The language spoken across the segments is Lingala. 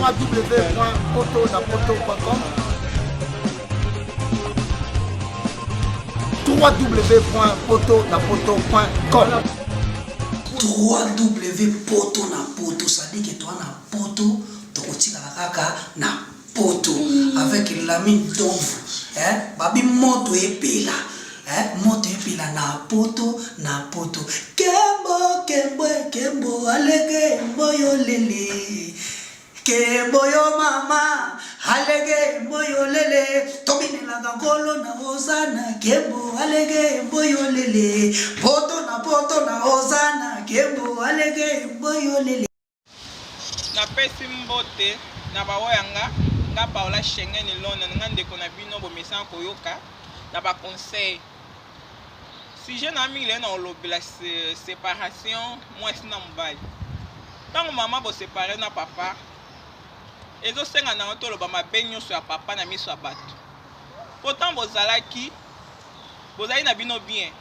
www.potonapoto.com www.potonapoto.com 3W poto na poto, c'est-à-dire que toi na poto tokotikala kaka na poto avec Lamine Donvu, hein, babi moto epela, hein, moto epela na poto na poto. Kembo kembo kembo alege mboyo lele. Kembo yo mama alege mboyo lele tobinelaka nkolo na hosana kembo alege mboyo lele poto na poto na hosana kembo alege mboyo lele. Napesi mbote na baoyo ya nga, nga Paola Schengen London, nga ndeko na bino bomesana koyoka na ba conseil. Sujet na mingi lelo na kolobela separation mwasi na mobali. Ntango mama bosepare na papa, ezosenga na yo toloba mabe nyonso ya papa na miso ya bato. Pourtant bozalaki, bozali na bino bien.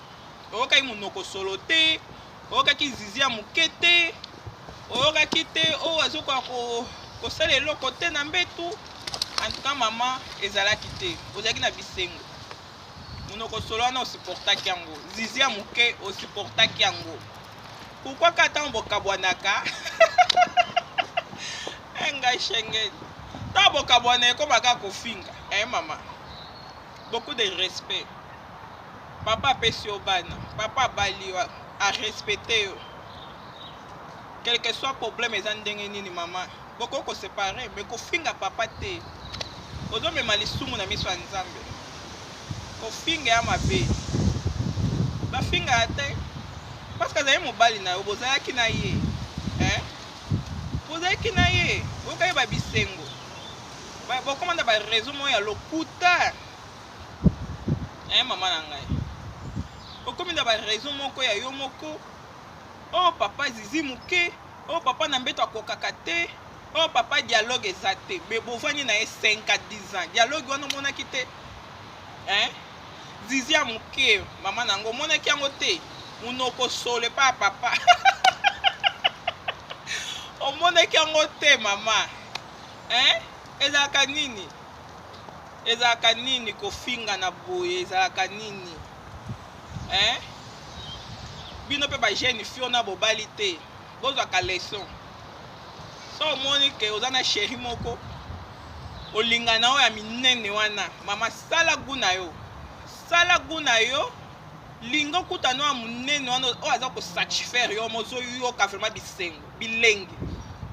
Oyokaki monoko solo te, oyokaki zizi ya moke te, oyokaki te oyo azokoka kosala eloko te na mbetu. En tout cas mama ezalaki te, ozalaki na bisengo. Monoko solo wana osupportaki yango, zizi ya moke osupportaki yango. Pourquoi kaka ntango bokabwanaka ngai Schengen, ntango bokabwana ekoma kaka kofinga. Mama, beaucoup de respect. Papa apesi yo bana, papa abali yo, arespecte yo. Quel que soit problème eza ndenge nini mama, bokoki koseparer mais kofinga papa te. Ozomema lisumu na miso ya Nzambe. Kofinga ya mabe. Bafinga te parce que azali mobali na yo, bozalaki na ye. Hein? Bozalaki na ye, boyokaki ba bisengo. Bokoma na ba raison moko ya lokuta. Hein, mama na ngai. Okomi na ba raison moko ya yo moko. Oh papa zizi moke, oh papa na mbeto akokaka te, oh papa dialogue eza te. Mais bovandi na ye 5 à 10 ans. Dialogue wana omonaki te. Hein? Zizi ya moke, mama na ngo omonaki yango te. Munoko solo epa ya papa. Omonaki yango te mama. Hein? Ezalaka nini? Ezalaka nini kofinga na boye? Ezalaka nini? Hein? Bino pe ba jeune fille na bobali te. Bozwaka leçon. So omoni ke oza na chéri moko olinga na oyo ya minene wana, mama sala goût na yo. Sala goût na yo. Linga okutana oyo ya monene wana oyo aza ko satisfaire yo, mozo yoka vraiment bisengo, bilenge.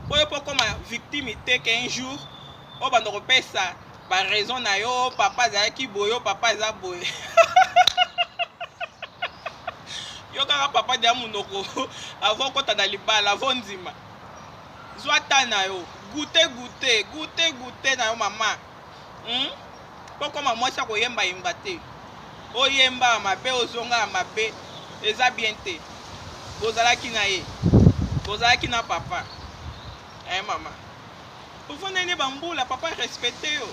Po yo po koma victime te ke un jour oyo banda kopesa ba raison na yo, papa azalaki boye, papa aza boye. Yo kaka papa dia munoko avant kota na libala, avant ndima. Zwa ta na yo, goûter goûter, goûter goûter na yo mama. Po koma mwasi akoyemba yemba te. Oyemba mabe, ozonga mabe, eza bien te. Bozalaki na ye. Bozalaki na papa. Eh mama. Ofanda ne bambula, papa respecte yo.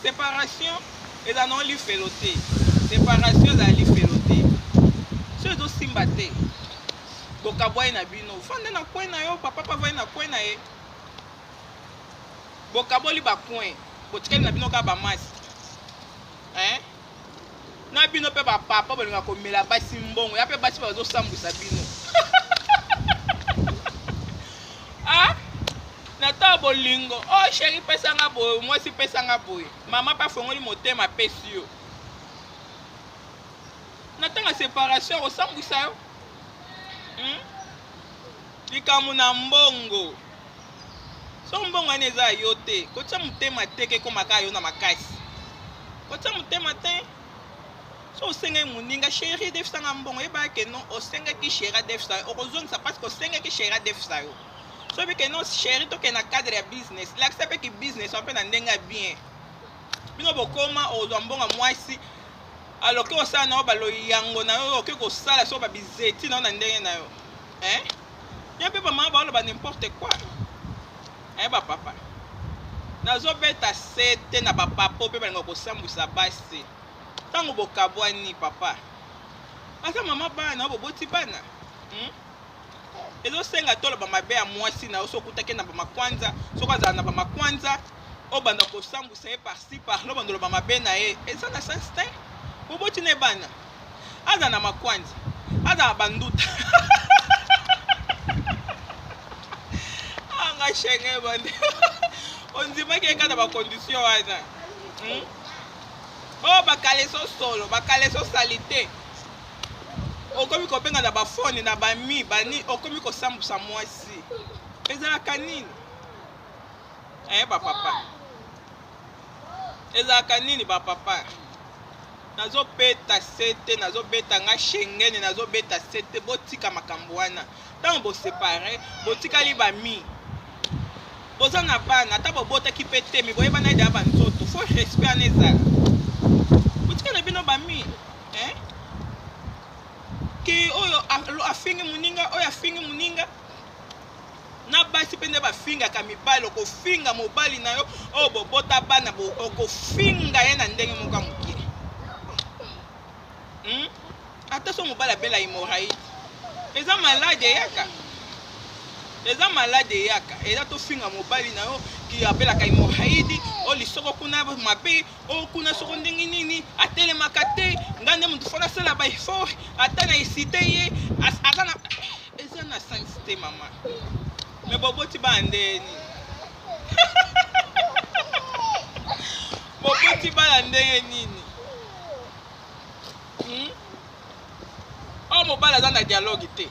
Séparation eza non lifelo te. Séparation eza lifelo te. So ezo simba te. Bokabwai na bino. Ofanda na coin na yo, papa pa vai na coin na ye. Bokaboli ba coin. Botikali na bino ka ba masque. Hein? Na bino pe ba papa bolinga komela basi mbongo, ya pe basi bazo sambwisa bino. Ah? Na ta bolingo, oh chérie pesa nga boye, mwasi pesa nga boye. Mama pa fongoli motema pesi yo. Na tanga séparation osambwisa yo. Likambo na mbongo. So mbongo wana eza yo te, kotia motema te ke koma ka yo na makasi. Kotia motema te. So osengaki moninga chérie defisa nga mbongo, yeba ke non osengaki chérie defisa yo, okozongisa parce que osengaki chérie defisa yo. So bi ke non chérie toke na cadre ya business, lakisa pe ki business wana pe na ndenge ya bien. Bino bokoma ozwa mbongo mwasi alors ke osala na yo baloyango na yo, oke kosala so ba bizeti na yo na ndenge na yo. Hein? Ya pe ba mama ba n'importe quoi. Hein ba papa. Nazo beta sete na ba papa pe balinga kosambwisa basi. Tango bokabwani papa. Aza mama bana boboti bana. Ezosenga toloba mabe ya mwasi na yo soki okutaki na bamakwanza, soki azala na bamakwanza, obanda kosambwisa ye par ci par là, obanda oloba mabe na ye, eza na sens te. Boboti na ye bana, azala na makwanza, azala na banduta. Ah, nga shenge bande. Ondimaki ye kaka na bacondition wana. Oh, bakaleso solo, bakaleso salite. Okomi kobenga na bafone na bami bani, okomi kosambusa mwasi. Ezalaka nini? Eh, ba papa. Ezalaka nini ba papa? Nazobeta sete, nazobeta nga Schengen, nazobeta sete, botika makambo wana. Ntango bosepare, botikali bami. Boza na bana, ata bobotaki pe te, mais boyebana ede ya ba nzoto. Faut respect wana ezala. Botika na bino bami. Hein? Ki oyo afingi moninga, oyo afingi moninga. Na basi pe nde bafingaka mibali, okofinga mobali na yo oyo bobota bana, okofinga ye na ndenge moko ya moke. Ata so mobali abela hémorroïde, eza malade eyaka. Eza malade eyaka. Eza tofinga mobali na yo ki abelaka hémorroïde, oyo lisoko kuna mabe, oyo kuna soko ndenge nini, atelemaka te, nga nde moto fona asala ba effort, ata na excité ye, aza na eza na sens te mama. Mais boboti bana ndenge nini? Boboti bana ndenge nini? Oyo mobali aza na dialogue te.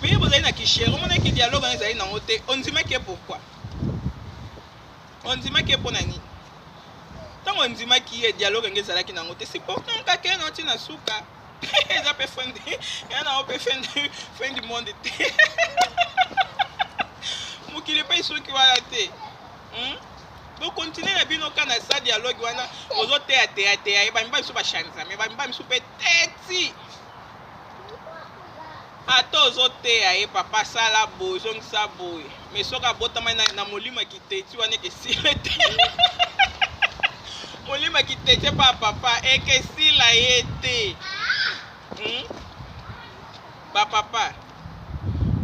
Mais ye bozali na kishere, omonaki dialogue wana ezali nango te, ondimaki ye pourquoi? Ondimaki ye mpona nini? Ntango ondimaki ye, dialogue yango ezalaki nango te. Supportant kaka ye na oti na suka. Eza pe fin de, ya na pe fin de, fin du monde te. Mokili pe soki wana te. Bo continuer na bino ka na sa dialogue wana, ozo teya teya teya ye, ba mibali biso ba chanza, mais ba mibali biso pe teti. Ata ozo teya ye papa sala boye, zongisa boye, mais soki abotama na molimo ya kiteti wana ekesila te. Molimo ya kiteti pa papa ekesila ye te. Ba papa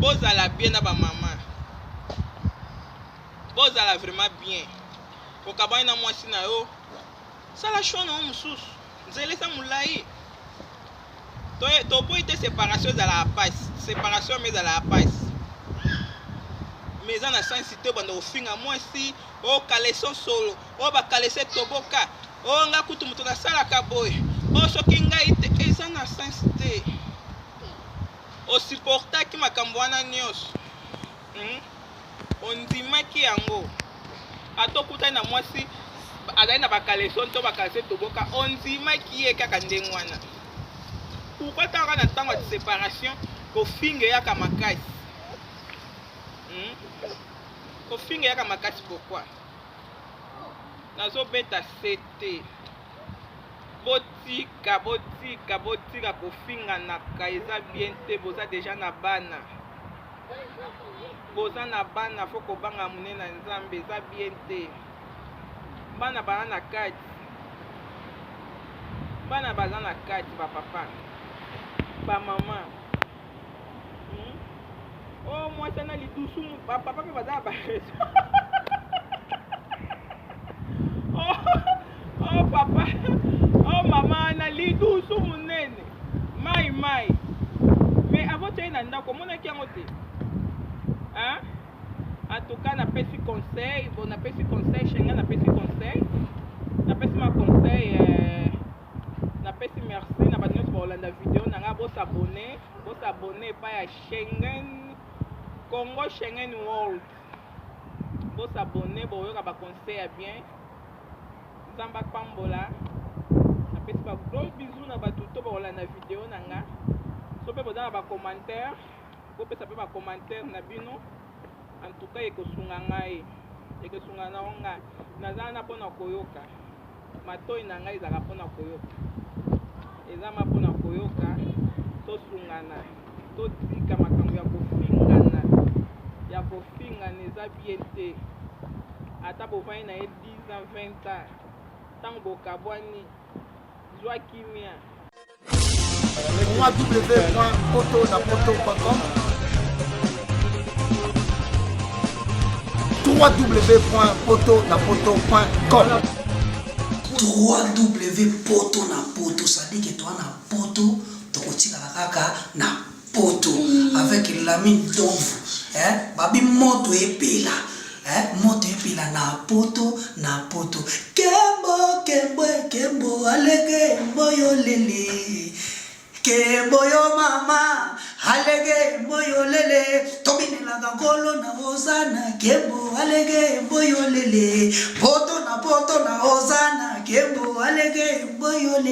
bozala bien na ba mama. Bozala vraiment bien. Okabani na mwasi na yo, sala choix na yo mosusu. Nzela eza molai. Toboyi te séparation ezalaka pasi. Séparation mais ezalaka pasi. Mais eza na sens te banda kofinga mwasi, o caleçon solo, o ba caleçon toboka, o nga kutu moto nasalaka boye, o soki ngai te, eza na sens te. Osupportaki makambo wana nyonso. Ondimaki yango. Ata okutani na mwasi azali na ba caleçon to ba caleçon toboka, ondimaki ye kaka ndenge wana. Pourquoi taka na ntango ya séparation kofinga eyaka makasi? Kofinga eyaka makasi pourquoi? Nazobeta sete. Botika, botika, botika kofinganaka, eza bien te, boza deja na bana. Boza na bana, faut kobanga monene na Nzambe, eza bien te. Bana baza na kati. Bana baza na kati, ba papa, ba mama. Oh, mwasi ana lidusu, ba papa pe baza na ba raison. Oh, oh papa, oh mama ana lidusu monene. Mai mai. Mais avant tu na ndako, omonaki yango te. Hein? En tout cas, napesi conseil, bon napesi conseil, Schengen napesi conseil. Napesi ma conseil, napesi merci na bato nyonso bakolanda video na nga, bosabonner, bosabonner epai ya Schengen Congo Schengen World. Bosabonner, boyoka ba conseil ya bien. Nzambe apambola. Napesi ba gros bisous na bato to bakolanda video na nga. So pe boza na ba commentaire, bopesa pe ba commentaire na bino. En tout cas ekosunga ngai, ekosunga na nga. Naza na mpona koyoka. Matoi na ngai ezalaka mpona koyoka. Eza ma mpona koyoka. Tosungana, totika makambo ya kofingana. Ya kofingana eza bien te. Ata bovandi na ye 10 ans, 20 ans, ntango bokabwani, zwa kimia. www.potonapoto.com. www.potonapoto.com. 3W Poto na Poto, c'est-à-dire que toa na poto, tokotikala kaka na poto avec Lamine Donvu, eh? Babi moto epela, eh? Moto epela na poto na poto. Kembo kembo kembo alege mboyo lele kembo yo mama alege mboyo lele tobinelaka nkolo na ozana kembo alege mboyo lele poto na poto na ozana kembo alege mboyo lele.